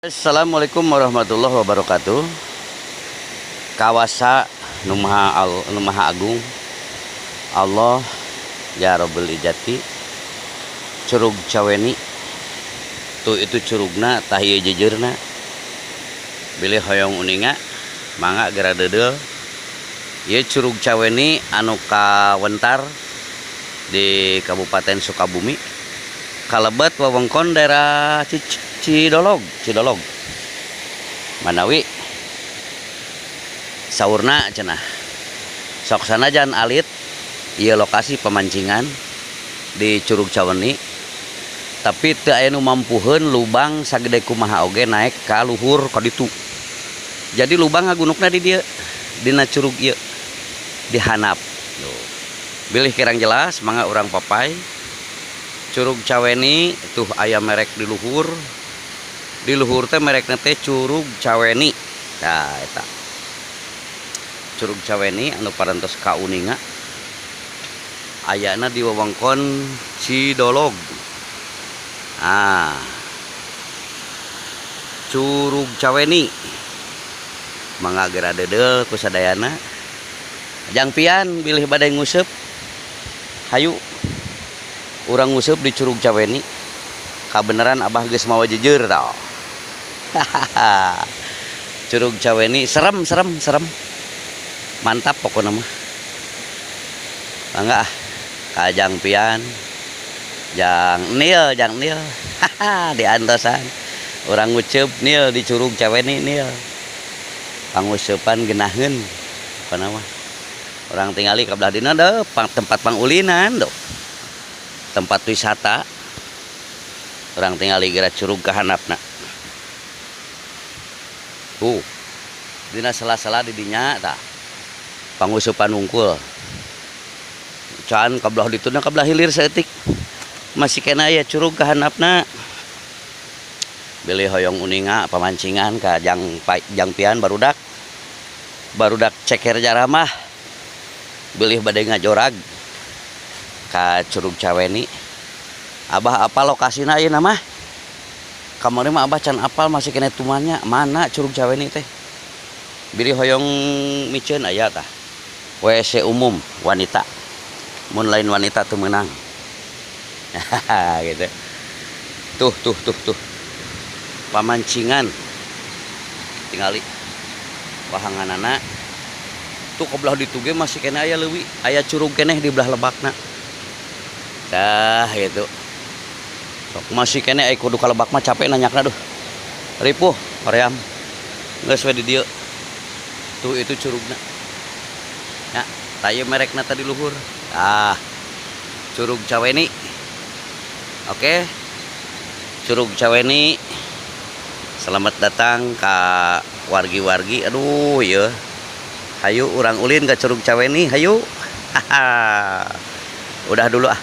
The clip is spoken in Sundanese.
Assalamualaikum warahmatullahi wabarakatuh. Kawasa nu maha, nu maha agung Allah ya Rabbul Izzati. Curug Caweni tuh, itu curugna tah, ieu jejeurna. Bilih hoyong uninga, mangga geura deudeuh. Ieu Curug Caweni anu kawentar di Kabupaten Sukabumi, kalebet wewengkon daerah Cidolog. Cidolog manawi saurna cenah sok sanajan alit ieu lokasi pemancingan di Curug Caweni, tapi teu aya nu mampuheun lubang sagede kumaha oge naek ka luhur ka ditu. Jadi lubang ngagunukna di dieu, dina curug ieu di handap. Tuh. Bilih kirang jelas, mangga urang papay. Curug Caweni tuh aya merek di luhur. Di luhur teh merekna teh Curug Caweni. Nah, eta Curug Caweni anu parantos kauninga ayana di wewengkon Cidolog. Ah, Curug Caweni, mangga geura deudeuh ku sadayana. Jangpian bilih bade nguseup, hayu urang nguseup di Curug Caweni. Kabeneran Abah geus mawa jeujeur tah. Curug Caweni serem, serem, serem, mantap pokoknya mah. Mangga ah ka Jangpian, jang nil, jang nil diantosan urang nguceup nil di Curug Caweni. Nil panguseupan geunaheun pokona mah. Urang tingali ka belah dina deuh, tempat pangulinan tuh, tempat wisata. Urang tingali geura curug ka handapna tuh. Dina sela-sela di dinya tah panguseupan wungkul. Can ka belah dituna, ka belah hilir saeutik masih kena aya curug ka handapna. Bilih hoyong uninga pamancingan ka jang jangpian, barudak barudak ceker jaramah, bilih bade ngajorag ka Curug Caweni. Abah apa lokasina ayeuna mah? Kamari mah Abah can apal, masih kena tumannya mana Curug Caweni teh. Bilih hoyong miceun, aya tah WC umum wanita, mun lain wanita teu meunang gitu. Tuh, tuh, tuh, tuh pamancingan. Tingali wahanganana tuh. Ke belah ditu ge masih kena aya leuwih, aya curug keneh di belah lebakna tah gitu. Sok masih keneh aya, kudu ka lebak mah capek nanyakna. Duh, ripuh hoream. Geus we di dieu. Tuh, itu curugna ya, tah ieu merekna tadi luhur. Ah, Curug Caweni. Oke, Curug Caweni, selamat datang ke wargi-wargi. Aduh ya, hayu urang ulin ke Curug Caweni, hayu. Udah dulu ah.